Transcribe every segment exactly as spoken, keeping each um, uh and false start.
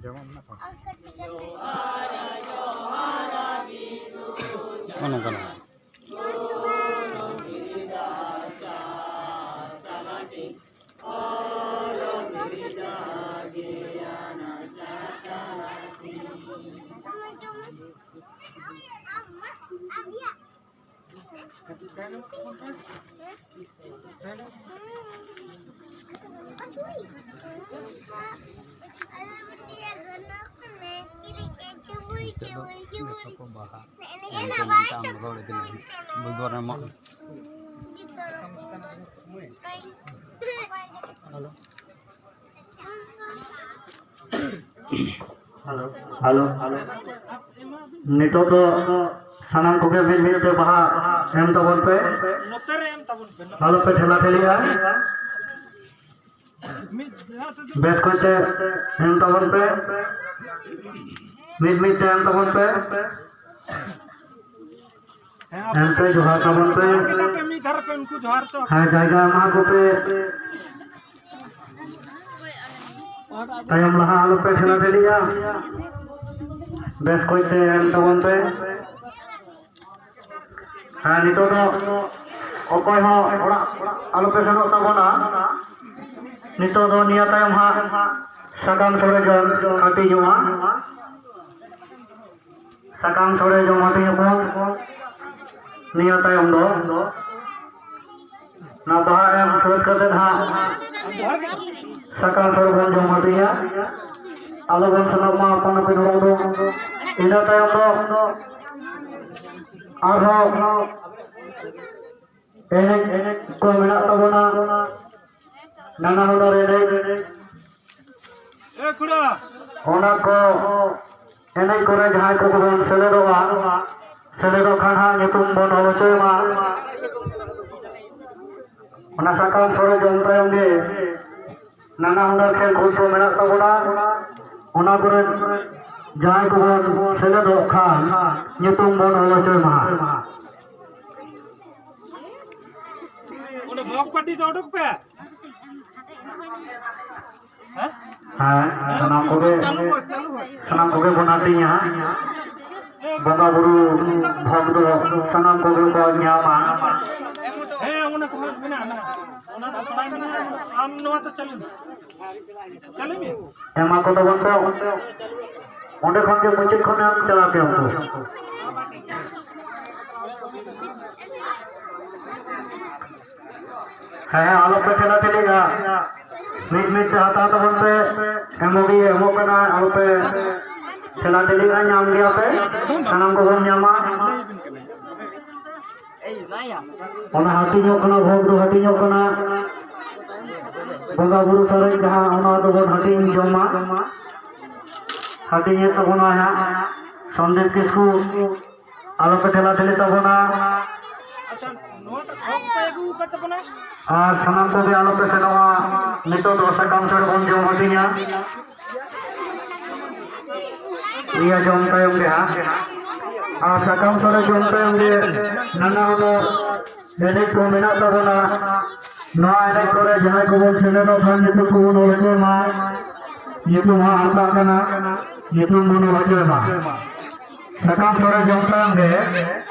ᱡᱚᱢᱟᱜ ᱢᱮᱱᱟᱜ ᱛᱟᱢᱟ? ᱱᱚᱜᱼᱚ ᱱᱚᱝᱠᱟᱱᱟᱜ᱾ ᱵᱟᱦᱟ ᱮᱱᱮᱡ ᱨᱚᱲ ᱤᱫᱤ ᱞᱟᱹᱜᱤᱫ ᱵᱩᱫᱷᱵᱟᱨ ᱮᱢᱚᱜ᱾ Hello, hello. ᱱᱤᱛᱚᱜ ᱫᱚ ᱥᱟᱱᱟᱢ ᱠᱚᱜᱮ ᱢᱤᱫ ᱢᱤᱫ ᱛᱮ ᱵᱟᱦᱟ ᱮᱢ ᱛᱟᱵᱚᱱ ᱯᱮ᱾ ᱱᱚᱛᱮ ᱨᱮ ᱮᱢ ᱛᱟᱵᱚᱱ ᱯᱮ, ᱱᱚᱛᱮ᱾ ᱟᱞᱚ ᱯᱮ ᱴᱷᱮᱞᱟ ᱴᱷᱮᱞᱤᱜᱼᱟ᱾ ᱢᱤᱫ ᱫᱷᱟᱣ ᱛᱮᱫᱚ ᱵᱮᱥ ᱠᱚᱡ ᱛᱮ ᱮᱢ ᱛᱟᱵᱚᱱ ᱯᱮ᱾ ᱢᱤᱫ ᱢᱤᱫ ᱛᱮ ᱮᱢ ᱛᱟᱵᱚᱱ ᱯᱮ᱾ ᱦᱮᱸ, ᱟᱯᱮ ᱮᱱᱛᱮ ᱡᱚᱦᱟᱨ ᱛᱟᱵᱚᱱ ᱯᱮ᱾ ᱡᱚᱦᱟᱨ ᱠᱮᱫᱟ ᱯᱮ, ᱢᱤᱫ ᱫᱷᱟᱨᱮ ᱯᱮ, ᱩᱱᱠᱩ ᱡᱚᱦᱟᱨ ᱛᱚ᱾ ᱦᱮᱸ, ᱡᱟᱭᱜᱟ ᱮᱢᱟ ᱠᱚᱯᱮ᱾ ᱛᱟᱭᱚᱢ ᱞᱟᱦᱟ ᱟᱞᱚᱯᱮ ᱴᱷᱮᱞᱟ ᱴᱷᱮᱞᱤᱜᱼᱟ᱾ ᱵᱮᱥ ᱠᱚᱡ ᱛᱮ ᱮᱢ ᱛᱟᱵᱚᱱ ᱯᱮ᱾ ᱦᱮᱸ, ᱱᱤᱛᱚᱜ ᱫᱚ ᱚᱠᱚᱭ ᱦᱚᱸ ᱚᱲᱟᱜ ᱟᱞᱚᱯᱮ ᱥᱮᱱᱚᱜ ᱛᱟᱵᱚᱱᱟ᱾ ᱱᱤᱛᱚᱜ ᱫᱚ ᱱᱤᱭᱟᱹ ᱛᱟᱭᱚᱢ ᱦᱟᱸᱜ ᱥᱟᱠᱟᱢ ᱥᱚᱲᱮ ᱡᱚᱢ ᱦᱟᱹᱴᱤᱧᱚᱜᱼᱟ᱾ ᱥᱟᱠᱟᱢ ᱥᱚᱲᱮ ᱡᱚᱢ ᱦᱟᱹᱴᱤᱧ ᱟᱠᱚ᱾ ᱱᱤᱭᱟᱹ ᱛᱟᱭᱚᱢ ᱫᱚ ᱚᱱᱟ ᱵᱟᱦᱟ ᱮᱢ ᱥᱟᱹᱛ ᱠᱟᱛᱮ ᱦᱟᱸᱜ ᱥᱟᱠᱟᱢ ᱥᱚᱲᱮ ᱵᱚᱱ ᱡᱚᱢ ᱦᱟᱹᱴᱤᱧᱟ᱾ ᱟᱞᱚ ᱵᱚᱱ ᱥᱮᱱᱚᱜ ᱢᱟ ᱟᱯᱟᱱ ᱟᱹᱯᱤᱱ ᱚᱲᱟᱜ ᱫᱚ᱾ ᱤᱱᱟᱹ ᱛᱟᱭᱚᱢ ᱫᱚ ᱟᱨᱦᱚᱸ ᱮᱱᱮᱡ ᱮᱱᱮᱡ ᱠᱚ ᱢᱮᱱᱟᱜ ᱛᱟᱵᱚᱱᱟ, ᱱᱟᱱᱟ ᱦᱩᱱᱟᱹᱨ ᱮᱱᱮᱡ᱾ ᱮ ᱠᱩᱲᱟ᱾ ᱚᱱᱟ ᱠᱚ ᱮᱱᱮᱡ ᱠᱚᱨᱮ ᱡᱟᱦᱟᱸᱭ ᱠᱚ ᱵᱚᱱ ᱥᱮᱞᱮᱫᱚᱜᱼᱟ, ᱥᱮᱞᱮᱫᱚᱜ ᱠᱷᱟᱱ ᱦᱟᱸᱜ ᱧᱩᱛᱩᱢ ᱵᱚᱱ ᱚᱞ ᱦᱚᱪᱚᱭ ᱢᱟ᱾ ᱚᱱᱟ ᱥᱟᱠᱟᱢ ᱥᱚᱲᱮ ᱡᱚᱢ ᱛᱟᱭᱚᱢ ᱜᱮ ᱱᱟᱱᱟ ᱦᱩᱱᱟᱹᱨ ᱠᱷᱮᱞ ᱠᱚ ᱢᱮᱱᱟᱜ ᱛᱟᱵᱚᱱᱟ᱾ ᱚᱱᱟ ᱠᱚᱨᱮ ᱡᱟᱦᱟᱸᱭ ᱠᱚᱵᱚᱱ ᱥᱮᱞᱮᱫᱚᱜ ᱠᱷᱟᱱ ᱧᱩᱛᱩᱢ ᱵᱚᱱ ᱚᱞ ᱦᱚᱪᱚᱭ ᱢᱟ᱾ ᱚᱸᱰᱮ ᱵᱷᱚᱜᱽ ᱯᱟᱹᱴᱤ ᱫᱚ ᱩᱰᱩᱠ ᱯᱮ᱾ ᱦᱮᱸ? ᱦᱮᱸ, ᱥᱟᱱᱟᱢ ᱠᱚᱜᱮ, ᱥᱟᱱᱟᱢ ᱠᱚᱜᱮ ᱵᱚᱱ ᱦᱟᱹᱴᱤᱧᱟ ᱦᱟᱸᱜ᱾ ᱵᱚᱸᱜᱟ ᱵᱩᱨᱩ ᱵᱷᱚᱜᱽ ᱫᱚ ᱥᱟᱱᱟᱢ ᱠᱚᱜᱮ ᱠᱚ ᱧᱟᱢᱟ᱾ ᱦᱮᱸ, ᱚᱱᱟ ᱠᱚ ᱢᱮᱱᱟᱜᱼᱟ, ᱢᱮᱱᱟᱜᱼᱟ᱾ ᱚᱱᱟ ᱫᱚ ᱵᱟᱲᱟᱭ ᱢᱮᱱᱟᱜᱼᱟ᱾ ᱟᱢ ᱱᱚᱣᱟ ᱫᱚ ᱪᱟᱹᱞᱩ ᱢᱮ᱾ ᱪᱟᱹᱞᱩ ᱢᱮ᱾ ᱮᱢᱟ ᱠᱚ ᱛᱟᱵᱚᱱ ᱯᱮ᱾ ᱚᱸᱰᱮ ᱠᱷᱚᱱ ᱜᱮ ᱢᱩᱪᱟᱹᱫ ᱠᱷᱚᱱ ᱮᱢ ᱪᱟᱞᱟᱣ ᱯᱮ ᱩᱱᱠᱩ᱾ ᱦᱮᱸ, ᱦᱮᱸ, ᱟᱞᱚᱯᱮ ᱴᱷᱮᱞᱟ ᱴᱷᱮᱞᱤᱜᱼᱟ᱾ ᱢᱤᱫ ᱢᱤᱫ ᱛᱮ ᱦᱟᱛᱟᱣ ᱛᱟᱵᱚᱱ ᱯᱮ᱾ ᱮᱢᱚᱜ ᱜᱮ ᱮᱢᱚᱜ ᱠᱟᱱᱟ, ᱟᱞᱚᱯᱮ ᱴᱷᱮᱞᱟ ᱴᱷᱮᱞᱤᱜᱼᱟ, ᱧᱟᱢ ᱜᱮᱭᱟ ᱯᱮ᱾ ᱥᱟᱱᱟᱢ ᱠᱚᱵᱚᱱ ᱧᱟᱢᱟ᱾ ᱚᱱᱟ ᱦᱟᱹᱴᱤᱧᱚᱜ ᱠᱟᱱᱟ, ᱵᱷᱳᱜᱽ ᱫᱚ ᱦᱟᱹᱴᱤᱧᱚᱜ ᱠᱟᱱᱟ᱾ ᱵᱚᱸᱜᱟ ᱵᱩᱨᱩ ᱥᱟᱨᱮᱡ ᱡᱟᱦᱟᱸ, ᱚᱱᱟ ᱫᱚᱵᱚᱱ ᱦᱟᱹᱴᱤᱧ ᱡᱚᱢᱟ᱾ ᱦᱟᱹᱴᱤᱧᱮᱫ ᱛᱟᱵᱚᱱᱟ ᱦᱟᱸᱜ ᱥᱚᱱᱫᱤᱯ ᱠᱤᱥᱠᱩ᱾ ᱟᱞᱚᱯᱮ ᱴᱷᱮᱞᱟ ᱴᱷᱮᱞᱤ ᱛᱟᱵᱚᱱᱟ᱾ ᱟᱨ ᱥᱟᱱᱟᱢ ᱠᱚᱜᱮ ᱟᱞᱚᱯᱮ ᱥᱮᱱᱚᱜᱼᱟ᱾ ᱱᱤᱛᱚᱜ ᱫᱚ ᱥᱟᱠᱟᱢ ᱥᱟᱹᱲᱤ ᱵᱚᱱ ᱡᱚᱢ ᱦᱟᱹᱴᱤᱧᱟ᱾ ᱤᱭᱟᱹ ᱡᱚᱢ ᱛᱟᱭᱚᱢ ᱜᱮ ᱦᱟᱸᱜ᱾ ᱟᱨ ᱥᱟᱠᱟᱢ ᱥᱟᱹᱲᱤ ᱡᱚᱢ ᱛᱟᱭᱚᱢ ᱜᱮ ᱱᱟᱱᱟ ᱦᱩᱱᱟᱹᱨ ᱮᱱᱮᱡ ᱠᱚ ᱢᱮᱱᱟᱜ ᱛᱟᱵᱚᱱᱟ᱾ ᱱᱚᱣᱟ ᱮᱱᱮᱡ ᱠᱚᱨᱮ ᱡᱟᱦᱟᱸᱭ ᱠᱚᱵᱚᱱ ᱥᱮᱞᱮᱫᱚᱜ ᱠᱷᱟᱱ ᱧᱩᱛᱩᱢ ᱠᱚᱵᱚᱱ ᱚᱞ ᱦᱚᱪᱚᱭ ᱢᱟ᱾ ᱧᱩᱛᱩᱢ ᱦᱚᱸ ᱦᱟᱛᱟᱜ ᱠᱟᱱᱟ, ᱧᱩᱛᱩᱢ ᱵᱚᱱ ᱚᱞ ᱦᱚᱪᱚᱭ ᱢᱟ᱾ ᱥᱟᱠᱟᱢ ᱥᱚᱲᱮ ᱡᱚᱢ ᱛᱟᱭᱚᱢ ᱜᱮ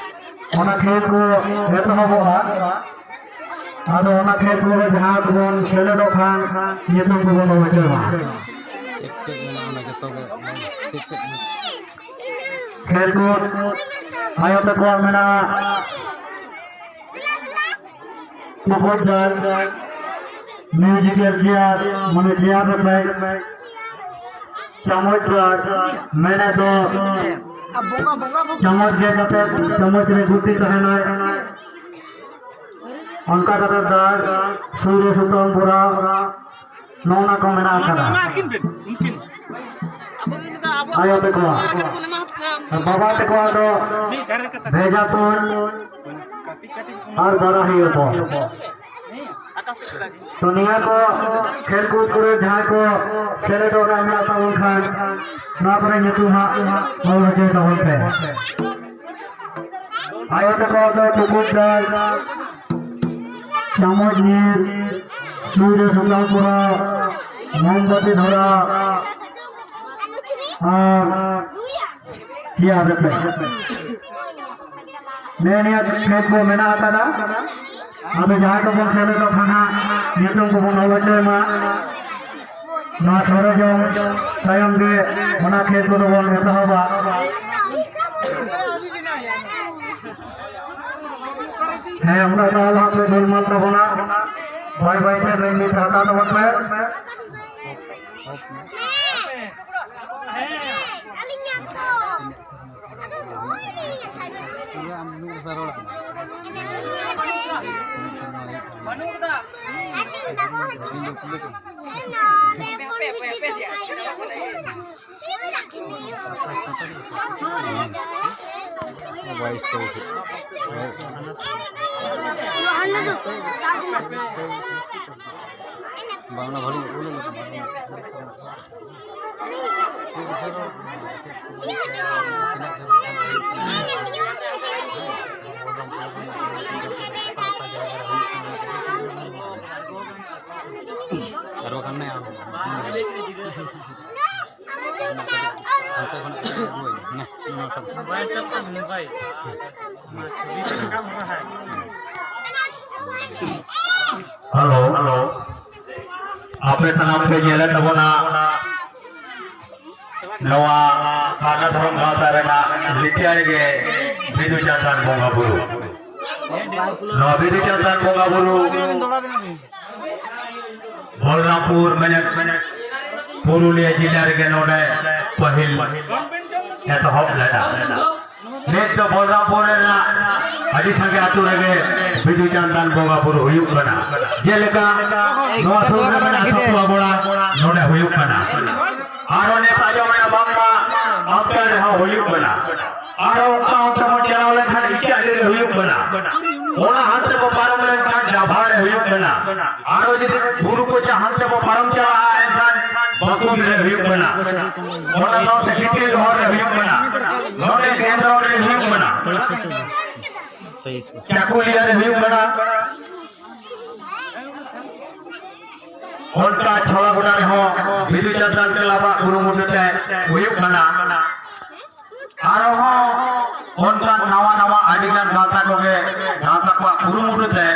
ᱚᱱᱟ ᱠᱷᱮᱞ ᱠᱚ ᱮᱛᱚᱦᱚᱵᱚᱜᱼᱟ᱾ ᱟᱫᱚ ᱚᱱᱟ ᱠᱷᱮᱞ ᱠᱚᱨᱮ ᱡᱟᱦᱟᱸ ᱠᱚᱵᱚᱱ ᱥᱮᱞᱮᱫᱚᱜ ᱠᱷᱟᱱ ᱧᱩᱛᱩᱢ ᱠᱚᱵᱚᱱ ᱚᱞ ᱦᱚᱪᱚᱭ ᱢᱟ᱾ ᱴᱷᱤᱠ ᱴᱷᱤᱠ ᱢᱮᱱᱟᱜᱼᱟ, ᱚᱱᱟ ᱡᱚᱛᱚ ᱜᱮ ᱴᱷᱤᱠ ᱴᱷᱤᱠ ᱢᱮᱱᱟᱜᱼᱟ᱾ ᱠᱷᱮᱞ ᱠᱚ ᱟᱭᱳ ᱛᱟᱠᱚᱣᱟᱜ ᱢᱮᱱᱟᱜᱼᱟ᱾ ᱢᱚᱠᱚᱡ ᱫᱟᱨ, musical chair, ᱢᱟᱱᱮ chair ᱨᱮ ᱯᱨᱟᱭ ᱪᱟᱢᱚᱪ ᱫᱟᱨ, ᱢᱮᱱᱮᱫ ᱫᱚ ᱪᱟᱢᱚᱪ ᱜᱮ ᱠᱟᱛᱮ ᱪᱟᱢᱚᱪ ᱨᱮ ᱜᱩᱴᱤ ᱛᱟᱦᱮᱱᱟ᱾ ᱚᱱᱠᱟ ᱠᱟᱛᱮ ᱫᱟᱨ, ᱥᱩᱭ ᱨᱮ ᱥᱩᱛᱟᱹᱢ ᱵᱷᱚᱨᱟᱣ, ᱱᱚᱜᱼᱚ ᱱᱟ ᱠᱚ ᱢᱮᱱᱟᱜ ᱟᱠᱟᱫᱟ᱾ ᱮᱢᱟ ᱟᱹᱠᱤᱱ ᱵᱮᱱ, ᱩᱱᱠᱤᱱ᱾ ᱟᱭᱳ ᱛᱟᱠᱚᱣᱟᱜ, ᱵᱟᱵᱟ ᱛᱟᱠᱚᱣᱟᱜ ᱫᱚ ᱢᱤᱫ ᱫᱷᱟᱨᱮ ᱠᱟᱛᱮ ᱵᱷᱮᱡᱟ ᱛᱩᱧ ᱠᱟᱹᱴᱤᱡ ᱠᱟᱹᱴᱤᱡ ᱟᱨ ᱵᱟᱨᱟᱦᱤ ᱦᱚᱯᱚᱱ᱾ ᱛᱚ ᱱᱤᱭᱟᱹ ᱠᱚ ᱠᱷᱮᱞ ᱠᱚ ᱠᱚᱨᱮ ᱡᱟᱦᱟᱸᱭ ᱠᱚ ᱥᱮᱞᱮᱫᱚᱜ ᱨᱮ ᱢᱮᱱᱟᱜ ᱛᱟᱵᱚᱱ ᱠᱷᱟᱱ, ᱱᱚᱣᱟ ᱠᱚᱨᱮ ᱧᱩᱛᱩᱢ ᱦᱟᱸᱜ ᱚᱞ ᱦᱚᱪᱚᱭ ᱛᱟᱵᱚᱱ ᱯᱮ᱾ ᱟᱭᱳ ᱛᱟᱠᱚᱣᱟᱜ ᱫᱚ ᱴᱩᱠᱩᱡ ᱫᱟᱨ, ᱪᱟᱢᱚᱪ ᱧᱤᱨ, ᱥᱩᱭ ᱨᱮ ᱥᱩᱛᱟᱹᱢ ᱯᱚᱨᱟᱣ, ᱢᱳᱢᱵᱟᱛᱤ ᱫᱷᱚᱨᱟᱣ ᱟᱨ ᱪᱮᱭᱟᱨ ᱨᱮᱯᱮ᱾ ᱱᱮᱜᱼᱮ ᱱᱤᱭᱟᱹ ᱠᱷᱮᱞ ᱠᱚ ᱢᱮᱱᱟᱜ ᱟᱠᱟᱫᱟ᱾ ᱟᱫᱚ ᱡᱟᱦᱟᱸᱭ ᱠᱚᱵᱚᱱ ᱥᱮᱞᱮᱫᱚᱜ ᱠᱷᱟᱱ ᱦᱟᱸᱜ ᱧᱩᱛᱩᱢ ᱠᱚᱵᱚᱱ ᱚᱞ ᱦᱚᱪᱚᱭ ᱢᱟ᱾ ᱱᱚᱣᱟ ᱥᱚᱨᱚᱡᱚᱢ ᱛᱟᱭᱚᱢ ᱜᱮ ᱚᱱᱟ ᱠᱷᱮᱞ ᱠᱚᱫᱚ ᱵᱚᱱ ᱮᱛᱚᱦᱚᱵᱟ᱾ ᱦᱮᱸ, ᱩᱱᱟᱹᱜ ᱫᱚ ᱟᱞᱚ ᱦᱟᱸᱜ ᱯᱮ ᱜᱳᱞᱢᱟᱞ ᱛᱟᱵᱚᱱᱟ᱾ ᱵᱟᱭ ᱵᱟᱭ ᱛᱮ ᱢᱤᱫ ᱢᱤᱫ ᱦᱟᱛᱟᱣ ᱛᱟᱵᱚᱱ ᱯᱮ᱾ ᱵᱟᱝᱞᱟ ᱵᱷᱟᱹᱞᱤ ᱚᱞ ᱞᱮᱠᱷᱟᱱ᱾ ᱟᱨ ᱵᱟᱠᱷᱟᱱ ᱱᱮ ᱟᱢ᱾ ᱦᱟᱱᱛᱮ ᱠᱷᱚᱱᱟᱜ ᱠᱟᱹᱴᱤᱡ ᱟᱹᱜᱩ ᱟᱹᱧ ᱢᱮ᱾ ᱱᱮ, ᱱᱚᱣᱟ ᱥᱟᱵ᱾ ᱢᱳᱵᱟᱭᱤᱞ ᱥᱟᱵ ᱠᱟᱜ ᱢᱮ, ᱢᱳᱵᱟᱭᱤᱞ᱾ ᱚᱱᱟ ᱪᱷᱚᱵᱤ ᱠᱚ ᱨᱟᱠᱟᱵ ᱦᱚᱨᱟ ᱦᱟᱭ᱾ Hello, hello. ᱟᱯᱮ ᱥᱟᱱᱟᱢ ᱯᱮ ᱧᱮᱞᱮᱫ ᱛᱟᱵᱚᱱᱟ ᱱᱚᱣᱟ ᱥᱟᱨᱱᱟ ᱫᱷᱚᱨᱚᱢ ᱜᱟᱶᱛᱟ ᱨᱮᱱᱟᱜ ᱞᱤᱛᱤᱭᱟ ᱨᱮᱜᱮ ᱵᱤᱫᱩ ᱪᱟᱸᱫᱟᱱ ᱵᱚᱸᱜᱟ ᱵᱩᱨᱩ᱾ ᱱᱚᱣᱟ ᱵᱤᱫᱩ ᱪᱟᱸᱫᱟᱱ ᱵᱚᱸᱜᱟ ᱵᱩᱨᱩ ᱵᱚᱞᱨᱟᱢᱯᱩᱨ ᱢᱮᱱᱮᱫ ᱯᱩᱨᱩᱞᱤᱭᱟᱹ ᱡᱤᱞᱟ ᱨᱮᱜᱮ ᱱᱚᱰᱮ ᱯᱟᱹᱦᱤᱞ ᱮᱛᱚᱦᱚᱵ ᱞᱮᱱᱟ᱾ ᱱᱤᱛ ᱫᱚ ᱵᱚᱞᱨᱟᱢᱯᱩᱨ ᱨᱮᱱᱟᱜ ᱟᱹᱰᱤ ᱥᱟᱸᱜᱮ ᱟᱹᱛᱩ ᱨᱮᱜᱮ ᱵᱤᱫᱩ ᱪᱟᱸᱫᱟᱱ ᱵᱚᱸᱜᱟ ᱵᱩᱨᱩ ᱦᱩᱭᱩᱜ ᱠᱟᱱᱟ᱾ ᱡᱮᱞᱮᱠᱟ ᱱᱚᱣᱟ ᱥᱩᱨ ᱨᱮ ᱢᱮᱱᱟᱜ ᱥᱟᱛᱩᱣᱟ ᱵᱚᱲᱟ, ᱱᱚᱰᱮ ᱦᱩᱭᱩᱜ ᱠᱟᱱᱟ᱾ ᱟᱨᱚ ᱱᱤᱛ ᱟᱸᱡᱚᱢᱮᱜᱼᱟ ᱵᱟᱝᱢᱟ ᱟᱢᱴᱟ ᱨᱮᱦᱚᱸ ᱦᱩᱭᱩᱜ ᱠᱟᱱᱟ᱾ ᱟᱨᱚ ᱚᱱᱠᱟ ᱚᱱᱛᱮ ᱵᱚᱱ ᱪᱟᱞᱟᱣ ᱞᱮᱱᱠᱷᱟᱱ ᱤᱪᱟᱹᱜ ᱨᱮ ᱦᱩᱭᱩᱜ ᱠᱟᱱᱟ᱾ ᱚᱱᱟ ᱦᱟᱱᱛᱮ ᱵᱚ ᱯᱟᱨᱚᱢ ᱞᱮᱱᱠᱷᱟᱱ ᱰᱟᱵᱷᱟ ᱨᱮ ᱦᱩᱭᱩᱜ ᱠᱟᱱᱟ᱾ ᱟᱨᱚ ᱡᱩᱫᱤ ᱵᱩᱨᱩ ᱠᱚᱪᱟ ᱦᱟᱱᱛᱮ ᱵᱚ ᱯᱟᱨᱚᱢ ᱪᱟᱞᱟᱜᱼᱟ, ᱮᱱᱠᱷᱟᱱ ᱵᱟᱸᱠᱩᱲ ᱨᱮ ᱦᱩᱭᱩᱜ ᱠᱟᱱᱟ᱾ ᱚᱱᱟ ᱥᱟᱶᱛᱮ ᱠᱤᱪᱨᱤ ᱰᱚᱦᱚᱨ ᱨᱮ ᱦᱩᱭᱩᱜ ᱠᱟᱱᱟ᱾ ᱱᱚᱰᱮ ᱠᱮᱱᱫᱨᱚ ᱨᱮ ᱦᱩᱭᱩᱜ ᱠᱟᱱᱟ᱾ ᱪᱟᱠᱩᱞᱤᱭᱟᱹ ᱨᱮ ᱦᱩᱭᱩᱜ ᱠᱟᱱᱟ᱾ ᱚᱱᱠᱟ ᱪᱷᱚᱞᱟᱜᱚᱰᱟ ᱨᱮᱦᱚᱸ ᱵᱤᱫᱩ ᱪᱟᱸᱫᱟᱱ ᱠᱞᱟᱵᱟᱜ ᱠᱩᱨᱩᱢᱩᱴᱩ ᱛᱮ ᱦᱩᱭᱩᱜ ᱠᱟᱱᱟ᱾ ᱟᱨᱦᱚᱸ ᱚᱱᱠᱟᱱ ᱱᱟᱣᱟ ᱱᱟᱣᱟ ᱟᱹᱰᱤᱜᱟᱱ ᱜᱟᱶᱛᱟ ᱠᱚᱜᱮ ᱜᱟᱶᱛᱟ ᱠᱚᱣᱟᱜ ᱠᱩᱨᱩᱢᱩᱴᱩ ᱛᱮ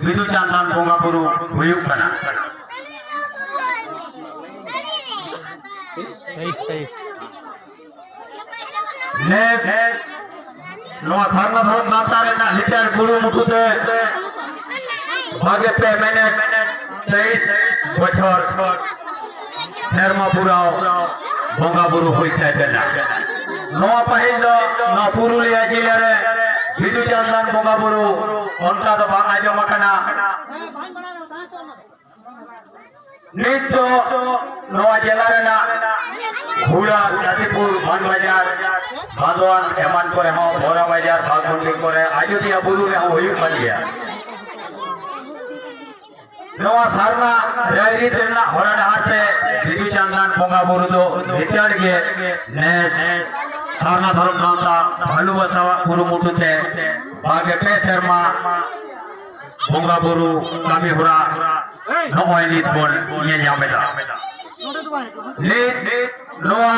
ᱵᱤᱫᱩ ᱪᱟᱸᱫᱟᱱ ᱵᱚᱸᱜᱟ ᱵᱩᱨᱩ ᱦᱩᱭᱩᱜ ᱠᱟᱱᱟ᱾ ᱛᱮᱭᱤᱥ, ᱛᱮᱭᱤᱥ᱾ ᱱᱮᱥ ᱱᱚᱣᱟ ᱥᱟᱨᱱᱟ ᱫᱷᱚᱨᱚᱢ ᱜᱟᱶᱛᱟ ᱨᱮᱱᱟᱜ ᱞᱤᱰᱟᱨ ᱠᱩᱨᱩᱢᱩᱴᱩ ᱛᱮ ᱵᱟᱜᱮ ᱯᱮ ᱢᱮᱱᱮᱛ ᱛᱮᱭᱤᱥ ᱵᱚᱪᱷᱚᱨ ᱥᱮᱨᱢᱟ ᱯᱩᱨᱟᱣ ᱵᱚᱸᱜᱟ ᱵᱩᱨᱩ ᱦᱩᱭ ᱥᱟᱹᱛ ᱮᱱᱟ᱾ ᱱᱚᱣᱟ ᱯᱟᱹᱦᱤᱞ ᱫᱚ ᱱᱚᱣᱟ ᱯᱩᱨᱩᱞᱤᱭᱟᱹ ᱡᱤᱞᱟᱹ ᱨᱮ ᱵᱤᱫᱩ ᱪᱟᱸᱫᱟᱱ ᱵᱚᱸᱜᱟ ᱵᱩᱨᱩ ᱚᱱᱠᱟ ᱫᱚ ᱵᱟᱝ ᱟᱸᱡᱚᱢ ᱟᱠᱟᱱᱟ᱾ ᱱᱤᱛ ᱫᱚ ᱱᱚᱣᱟ ᱡᱮᱞᱟ ᱨᱮᱱᱟᱜ ᱦᱩᱲᱟ, ᱡᱟᱛᱤᱯᱩᱨ, ᱢᱟᱱ ᱵᱟᱡᱟᱨ, ᱵᱟᱸᱫᱣᱟᱱ ᱮᱢᱟᱱ ᱠᱚᱨᱮ ᱦᱚᱸ, ᱵᱚᱨᱟ ᱵᱟᱡᱟᱨ, ᱵᱟᱜᱽᱢᱩᱱᱰᱤ ᱠᱚᱨᱮ, ᱟᱡᱚᱫᱤᱭᱟᱹ ᱵᱩᱨᱩ ᱨᱮᱦᱚᱸ ᱦᱩᱭᱩᱜ ᱠᱟᱱ ᱜᱮᱭᱟ᱾ ᱱᱚᱣᱟ ᱥᱟᱨᱱᱟ ᱨᱟᱭᱨᱤᱛ ᱨᱮᱱᱟᱜ ᱦᱚᱨᱟ ᱰᱟᱦᱟᱨ ᱛᱮ ᱵᱤᱫᱩ ᱪᱟᱸᱫᱟᱱ ᱵᱚᱸᱜᱟ ᱵᱩᱨᱩ ᱫᱚ ᱞᱮᱛᱟᱲ ᱜᱮ ᱱᱮᱥ ᱥᱟᱨᱱᱟ ᱫᱷᱚᱨᱚᱢ ᱜᱟᱶᱛᱟ ᱵᱷᱟᱹᱞᱩ ᱵᱟᱥᱟᱣᱟᱜ ᱠᱩᱨᱩᱢᱩᱴᱩ ᱛᱮ ᱵᱟᱜᱮ ᱯᱮ ᱥᱮᱨᱢᱟ ᱵᱚᱸᱜᱟ ᱵᱩᱨᱩ ᱠᱟᱹᱢᱤ ᱦᱚᱨᱟ ᱱᱚᱜᱼᱚᱭ ᱱᱤᱛ ᱵᱚᱱ ᱧᱮᱞ ᱧᱟᱢ ᱮᱫᱟ᱾ ᱱᱤᱛ ᱱᱚᱣᱟ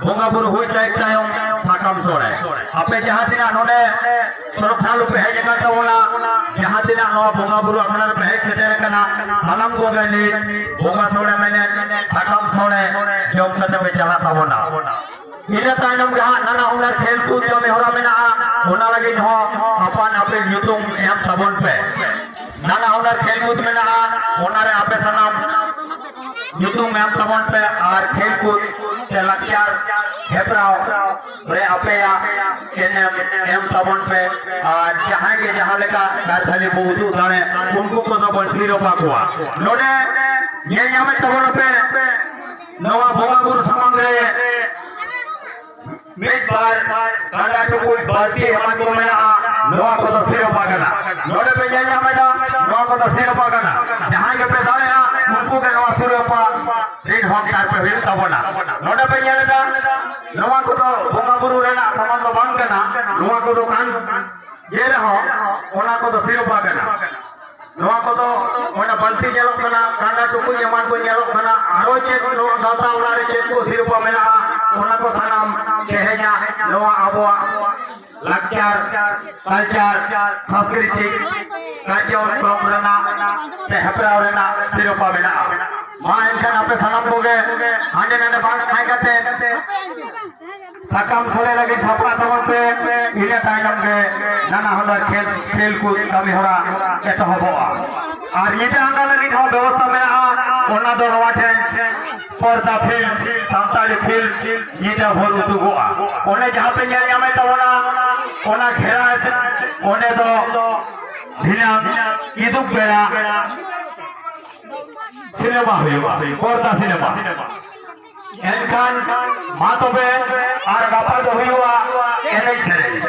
ᱵᱚᱸᱜᱟ ᱵᱩᱨᱩ ᱦᱩᱭ ᱥᱟᱹᱛ ᱛᱟᱭᱚᱢ ᱥᱟᱠᱟᱢ ᱥᱚᱲᱮ, ᱟᱯᱮ ᱡᱟᱦᱟᱸ ᱛᱤᱱᱟᱹᱜ ᱱᱚᱰᱮ ᱥᱨᱚᱫᱷᱟᱞᱩ ᱯᱮ ᱦᱮᱡ ᱟᱠᱟᱱ ᱛᱟᱵᱚᱱᱟ, ᱡᱟᱦᱟᱸ ᱛᱤᱱᱟᱹᱜ ᱱᱚᱣᱟ ᱵᱚᱸᱜᱟ ᱵᱩᱨᱩ ᱟᱠᱷᱲᱟ ᱨᱮᱯᱮ ᱦᱮᱡ ᱥᱮᱴᱮᱨ ᱟᱠᱟᱱᱟ, ᱥᱟᱱᱟᱢ ᱠᱚᱜᱮ ᱱᱤᱛ ᱵᱚᱸᱜᱟ ᱥᱚᱲᱮ ᱢᱮᱱᱮᱫ ᱥᱟᱠᱟᱢ ᱥᱚᱲᱮ ᱡᱚᱢ ᱠᱟᱛᱮ ᱯᱮ ᱪᱟᱞᱟᱜ ᱛᱟᱵᱚᱱᱟ᱾ ᱤᱱᱟᱹ ᱛᱟᱭᱱᱚᱢ ᱡᱟᱦᱟᱸ ᱱᱟᱱᱟ ᱦᱩᱱᱟᱹᱨ ᱠᱷᱮᱞ ᱠᱚ ᱠᱟᱹᱢᱤ ᱦᱚᱨᱟ ᱢᱮᱱᱟᱜᱼᱟ, ᱚᱱᱟ ᱞᱟᱹᱜᱤᱫ ᱦᱚᱸ ᱟᱯᱟᱱ ᱟᱹᱯᱤᱱ ᱧᱩᱛᱩᱢ ᱮᱢ ᱛᱟᱵᱚᱱ ᱯᱮ᱾ ᱱᱟᱱᱟ ᱦᱩᱱᱟᱹᱨ ᱠᱷᱮᱞ ᱠᱚ ᱢᱮᱱᱟᱜᱼᱟ, ᱚᱱᱟᱨᱮ ᱟᱯᱮ ᱥᱟᱱᱟᱢ ᱧᱩᱛᱩᱢ ᱮᱢ ᱛᱟᱵᱚᱱ ᱯᱮ ᱟᱨ ᱠᱷᱮᱞ ᱠᱚ ᱥᱮ ᱞᱟᱠᱪᱟᱨ ᱦᱮᱯᱨᱟᱣ ᱨᱮ ᱟᱯᱮᱭᱟᱜ ᱮᱱᱮᱢ ᱮᱢ ᱛᱟᱵᱚᱱ ᱯᱮ᱾ ᱟᱨ ᱡᱟᱦᱟᱸᱭ ᱜᱮ ᱡᱟᱦᱟᱸ ᱞᱮᱠᱟ ᱠᱟᱨᱛᱷᱟᱞᱤ ᱵᱚ ᱩᱫᱩᱜ ᱫᱟᱲᱮ, ᱩᱱᱠᱩ ᱠᱚᱫᱚ ᱵᱚᱱ ᱥᱤᱨᱚᱯᱟ ᱠᱚᱣᱟ᱾ ᱱᱚᱰᱮ ᱧᱮᱞ ᱧᱟᱢᱮᱫ ᱛᱟᱵᱚᱱᱟᱯᱮ ᱱᱚᱣᱟ ᱵᱚᱸᱜᱟ ᱵᱩᱨᱩ ᱥᱟᱢᱟᱝ ᱨᱮ ᱢᱤᱫ ᱵᱟᱨ ᱠᱟᱸᱰᱟ ᱴᱩᱠᱩᱡ ᱵᱟᱹᱞᱛᱤ ᱮᱢᱟᱱ ᱠᱚ ᱢᱮᱱᱟᱜᱼᱟ, ᱱᱚᱣᱟ ᱠᱚᱫᱚ ᱥᱤᱨᱚᱯᱟ ᱠᱟᱱᱟ᱾ ᱱᱚᱰᱮ ᱯᱮ ᱧᱮᱞ ᱧᱟᱢ ᱮᱫᱟ, ᱱᱚᱣᱟ ᱠᱚᱫᱚ ᱥᱤᱨᱚᱯᱟ ᱠᱟᱱᱟ᱾ ᱡᱟᱦᱟᱸᱭ ᱜᱮᱯᱮ ᱫᱟᱲᱮᱭᱟᱜᱼᱟ, ᱩᱱᱠᱩ ᱜᱮ ᱱᱚᱣᱟ ᱥᱤᱨᱚᱯᱟ ᱨᱤᱱ ᱦᱚᱠᱫᱟᱨ ᱯᱮ ᱦᱩᱭᱩᱜ ᱛᱟᱵᱚᱱᱟ᱾ ᱱᱚᱰᱮ ᱯᱮ ᱧᱮᱞ ᱮᱫᱟ, ᱱᱚᱣᱟ ᱠᱚᱫᱚ ᱵᱚᱸᱜᱟ ᱵᱩᱨᱩ ᱨᱮᱱᱟᱜ ᱥᱟᱢᱟᱱ ᱫᱚ ᱵᱟᱝ ᱠᱟᱱᱟ, ᱱᱚᱣᱟ ᱠᱚᱫᱚ ᱠᱟᱱ ᱜᱮ ᱨᱮᱦᱚᱸ ᱚᱱᱟ ᱠᱚᱫᱚ ᱥᱤᱨᱚᱯᱟ ᱠᱟᱱᱟ᱾ ᱱᱚᱣᱟ ᱠᱚᱫᱚ ᱚᱸᱰᱮ ᱵᱟᱹᱞᱛᱤ ᱧᱮᱞᱚᱜ ᱠᱟᱱᱟ, ᱠᱟᱸᱰᱟ ᱴᱩᱠᱩᱡ ᱮᱢᱟᱱ ᱠᱚ ᱧᱮᱞᱚᱜ ᱠᱟᱱᱟ, ᱟᱨᱚ ᱪᱮᱫ ᱱᱚᱣᱟ ᱜᱟᱶᱛᱟ ᱚᱲᱟᱜ ᱨᱮ ᱪᱮᱫ ᱠᱚ ᱥᱤᱨᱯᱟᱹ ᱢᱮᱱᱟᱜᱼᱟ, ᱚᱱᱟ ᱠᱚ ᱥᱟᱱᱟᱢ ᱛᱮᱦᱮᱧᱟᱜ ᱱᱚᱣᱟ ᱟᱵᱚᱣᱟᱜ ᱞᱟᱠᱪᱟᱨ, ᱠᱟᱞᱪᱟᱨ, ᱥᱟᱝᱥᱠᱨᱤᱛᱤᱠ ᱠᱟᱨᱡᱚᱠᱨᱚᱢ ᱨᱮᱱᱟᱜ ᱥᱮ ᱦᱮᱯᱨᱟᱣ ᱨᱮᱱᱟᱜ ᱥᱤᱨᱯᱟᱹ ᱢᱮᱱᱟᱜᱼᱟ᱾ ᱢᱟ ᱮᱱᱠᱷᱟᱱ ᱟᱯᱮ ᱥᱟᱱᱟᱢ ᱠᱚᱜᱮ ᱦᱟᱸᱰᱮ ᱱᱟᱰᱮ ᱵᱟᱝ ᱛᱟᱦᱮᱸ ᱠᱟᱛᱮ ᱥᱟᱠᱟᱢ ᱥᱚᱲᱮ ᱞᱟᱹᱜᱤᱫ ᱥᱟᱯᱲᱟᱣ ᱛᱟᱵᱚᱱ ᱯᱮ᱾ ᱤᱱᱟᱹ ᱛᱟᱭᱱᱚᱢ ᱜᱮ ᱱᱟᱱᱟ ᱦᱩᱱᱟᱹᱨ ᱠᱷᱮᱞ, ᱠᱷᱮᱞ ᱠᱚ ᱠᱟᱹᱢᱤ ᱦᱚᱨᱟ ᱮᱛᱚᱦᱚᱵᱚᱜᱼᱟ᱾ ᱟᱨ ᱧᱤᱫᱟᱹ ᱟᱸᱜᱟ ᱞᱟᱹᱜᱤᱫ ᱦᱚᱸ ᱵᱮᱵᱚᱥᱛᱷᱟ ᱢᱮᱱᱟᱜᱼᱟ᱾ ᱚᱱᱟ ᱫᱚ ᱱᱚᱣᱟ ᱴᱷᱮᱱ ᱯᱚᱨᱫᱟ ᱯᱷᱤᱞᱢ, ᱥᱟᱱᱛᱟᱲᱤ ᱯᱷᱤᱞᱢ ᱧᱤᱫᱟᱹ ᱵᱷᱳᱨ ᱩᱫᱩᱜᱚᱜᱼᱟ᱾ ᱚᱸᱰᱮ ᱡᱟᱦᱟᱸ ᱯᱮ ᱧᱮᱞ ᱧᱟᱢᱮᱫ ᱛᱟᱵᱚᱱᱟ, ᱚᱱᱟ ᱜᱷᱮᱨᱟ ᱮᱥᱮᱫ, ᱚᱸᱰᱮ ᱫᱚ ᱫᱷᱤᱱᱟᱹᱝ ᱠᱤᱫᱩᱵ ᱵᱮᱲᱟ ᱥᱤᱱᱮᱢᱟ ᱦᱩᱭᱩᱜᱼᱟ, ᱯᱚᱨᱫᱟ ᱥᱤᱱᱮᱢᱟ᱾ ᱮᱱᱠᱷᱟᱱ ᱢᱟ ᱛᱚᱵᱮ, ᱟᱨ ᱜᱟᱯᱟ ᱫᱚ ᱦᱩᱭᱩᱜᱼᱟ ᱮᱱᱮᱡ ᱥᱮᱨᱮᱧ᱾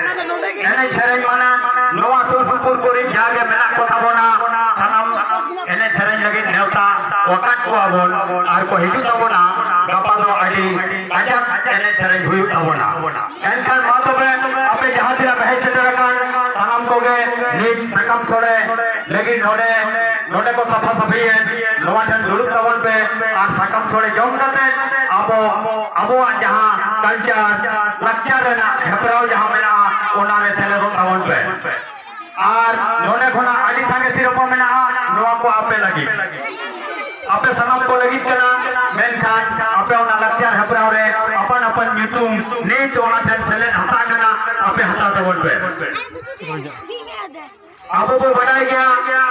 ᱮᱱᱮᱡ ᱥᱮᱨᱮᱧ ᱢᱟᱱᱮ ᱱᱚᱣᱟ ᱥᱩᱨ ᱥᱩᱯᱩᱨ ᱠᱚᱨᱮ ᱡᱟᱜᱮ ᱢᱮᱱᱟᱜ ᱠᱚ ᱛᱟᱵᱚᱱᱟ, ᱥᱟᱱᱟᱢ ᱮᱱᱮᱡ ᱥᱮᱨᱮᱧ ᱞᱟᱹᱜᱤᱫ ᱱᱮᱣᱛᱟ ᱟᱠᱟᱫ ᱠᱚᱣᱟ ᱵᱚᱱ, ᱟᱨ ᱠᱚ ᱦᱤᱡᱩᱜ ᱛᱟᱵᱚᱱᱟ᱾ ᱜᱟᱯᱟ ᱫᱚ ᱟᱹᱰᱤ ᱠᱟᱡᱟᱠ ᱮᱱᱮᱡ ᱥᱮᱨᱮᱧ ᱦᱩᱭᱩᱜ ᱛᱟᱵᱚᱱᱟ᱾ ᱮᱱᱠᱷᱟᱱ ᱢᱟ ᱛᱚᱵᱮ, ᱟᱯᱮ ᱡᱟᱦᱟᱸ ᱛᱤᱱᱟᱹᱜ ᱯᱮ ᱦᱮᱡ ᱥᱮᱴᱮᱨ ᱟᱠᱟᱱ ᱥᱟᱱᱟᱢ ᱠᱚᱜᱮ ᱱᱤᱛ ᱥᱟᱠᱟᱢ ᱥᱚᱲᱮ ᱞᱟᱹᱜᱤᱫ ᱱᱚᱰᱮ, ᱱᱚᱰᱮ ᱠᱚ ᱥᱟᱯᱷᱟ ᱥᱟᱹᱯᱷᱤᱭᱮᱱ, ᱱᱚᱣᱟ ᱴᱷᱮᱱ ᱫᱩᱲᱩᱵ ᱛᱟᱵᱚᱱ ᱯᱮ ᱟᱨ ᱥᱟᱠᱟᱢ ᱥᱚᱲᱮ ᱡᱚᱢ ᱠᱟᱛᱮ ᱟᱵᱚ, ᱟᱵᱚᱣᱟᱜ ᱡᱟᱦᱟᱸ ᱠᱟᱞᱪᱟᱨ, ᱞᱟᱠᱪᱟᱨ ᱨᱮᱱᱟᱜ ᱦᱮᱯᱨᱟᱣ ᱡᱟᱦᱟᱸ ᱢᱮᱱᱟᱜᱼᱟ, ᱚᱱᱟ ᱨᱮ ᱥᱮᱞᱮᱫᱚᱜ ᱛᱟᱵᱚᱱ ᱯᱮ᱾ ᱟᱨ ᱱᱚᱰᱮ ᱠᱷᱚᱱᱟᱜ ᱟᱹᱰᱤ ᱥᱟᱸᱜᱮ ᱥᱤᱨᱯᱟᱹ ᱢᱮᱱᱟᱜᱼᱟ, ᱱᱚᱣᱟ ᱠᱚ ᱟᱯᱮ ᱞᱟᱹᱜᱤᱫ, ᱟᱯᱮ ᱥᱟᱱᱟᱢ ᱠᱚ ᱞᱟᱹᱜᱤᱫ ᱠᱟᱱᱟ᱾ ᱢᱮᱱᱠᱷᱟᱱ ᱟᱯᱮ ᱚᱱᱟ ᱞᱟᱠᱪᱟᱨ ᱦᱮᱯᱨᱟᱣ ᱨᱮ ᱟᱯᱟᱱ ᱟᱯᱟᱱ ᱧᱩᱛᱩᱢ ᱱᱤᱛ ᱚᱱᱟ ᱴᱷᱮᱱ ᱥᱮᱞᱮᱫ ᱦᱟᱛᱟᱣ ᱠᱟᱱᱟ, ᱟᱯᱮ ᱦᱟᱛᱟᱣ ᱛᱟᱵᱚᱱ ᱯᱮ᱾ ᱟᱵᱚ ᱵᱚ ᱵᱟᱰᱟᱭ ᱜᱮᱭᱟ,